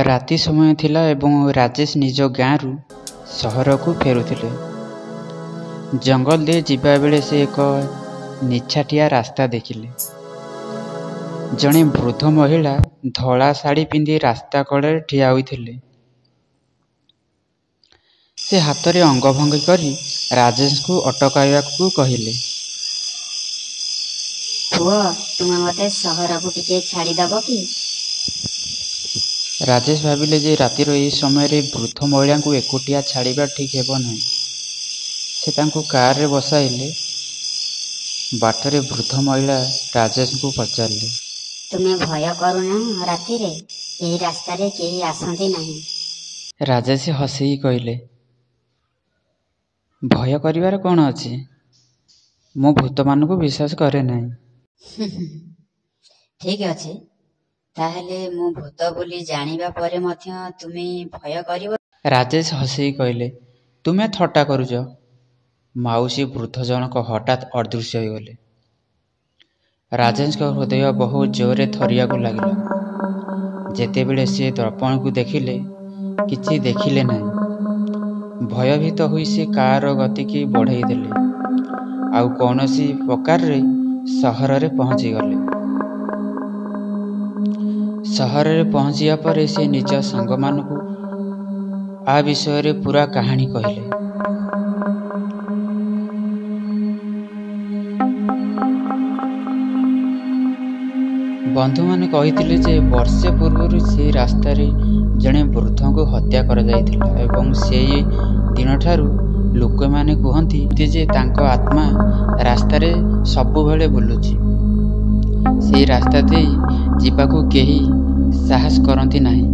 ରାତି ସମୟ ଥିଲା ଏବଂ ରାଜେଶ ନିଜ ଗାଁରୁ ସହରକୁ ଫେରୁଥିଲେ। ଜଙ୍ଗଲ ଦେଇ ଯିବାବେଳେ ସେ ଏକ ନିଛାଟିଆ ରାସ୍ତା ଦେଖିଲେ। ଜଣେ ବୃଦ୍ଧ ମହିଳା ଧଳା ଶାଢ଼ୀ ପିନ୍ଧି ରାସ୍ତା କଡ଼ରେ ଠିଆ ହୋଇଥିଲେ। ସେ ହାତରେ ଅଙ୍ଗଭଙ୍ଗୀ କରି ରାଜେଶଙ୍କୁ ଅଟକାଇବାକୁ କହିଲେ। ପୁଅ, ତୁମେ ମୋତେ ସହରକୁ ଟିକିଏ ଛାଡ଼ିଦେବ କି? ରାଜେଶ ଭାବିଲେ ଯେ ରାତିର ଏହି ସମୟରେ ବୃଦ୍ଧ ମହିଳାଙ୍କୁ ଏକୁଟିଆ ଛାଡ଼ିବା ଠିକ୍ ହେବ ନାହିଁ। ସେ ତାଙ୍କୁ କାରରେ ବସାଇଲେ। ବାଟରେ ବୃଦ୍ଧ ମହିଳା ରାଜେଶଙ୍କୁ ପଚାରିଲେ, ତୁମେ ଭୟ କରୁନାହଁ ରାତିରେ? ଏହି ରାସ୍ତାରେ କେହି ଆସନ୍ତି ନାହିଁ। ରାଜେଶ ହସେଇ କହିଲେ, ଭୟ କରିବାର କ'ଣ ଅଛି? ମୁଁ ଭୂତମାନଙ୍କୁ ବିଶ୍ୱାସ କରେ ନାହିଁ। ଠିକ୍ ଅଛି, ତାହେଲେ ମୁଁ ଭୂତ ବୋଲି ଜାଣିବା ପରେ ମଧ୍ୟ ତୁମେ ଭୟ କରିବ? ରାଜେଶ ହସେଇ କହିଲେ, ତୁମେ ଥଟ୍ଟା କରୁଛ। ମାଉସୀ, ବୃଦ୍ଧ ଜଣକ ହଠାତ୍ ଅଦୃଶ୍ୟ ହୋଇଗଲେ। ରାଜେଶଙ୍କ ହୃଦୟ ବହୁତ ଜୋରରେ ଥରିବାକୁ ଲାଗିଲା। ଯେତେବେଳେ ସେ ଦର୍ପଣକୁ ଦେଖିଲେ, କିଛି ଦେଖିଲେ ନାହିଁ। ଭୟଭୀତ ହୋଇ ସେ କାରର ଗତିକି ବଢ଼ାଇ ଦେଲେ ଆଉ କୌଣସି ପ୍ରକାରରେ ସହରରେ ପହଞ୍ଚିଗଲେ। ସହରରେ ପହଞ୍ଚିବା ପରେ ସେ ନିଜ ସାଙ୍ଗମାନଙ୍କୁ ଆ ବିଷୟରେ ପୂରା କାହାଣୀ କହିଲେ। ବନ୍ଧୁମାନେ କହିଥିଲେ ଯେ ବର୍ଷେ ପୂର୍ବରୁ ସେହି ରାସ୍ତାରେ ଜଣେ ବୃଦ୍ଧଙ୍କୁ ହତ୍ୟା କରାଯାଇଥିଲା ଏବଂ ସେହି ଦିନଠାରୁ ଲୋକମାନେ କୁହନ୍ତି ଯେ ତାଙ୍କ ଆତ୍ମା ରାସ୍ତାରେ ସବୁବେଳେ ବୁଲୁଛି। ସେହି ରାସ୍ତା ଦେଇ ଯିବାକୁ କେହି ସାହସ କରନ୍ତି ନାହିଁ।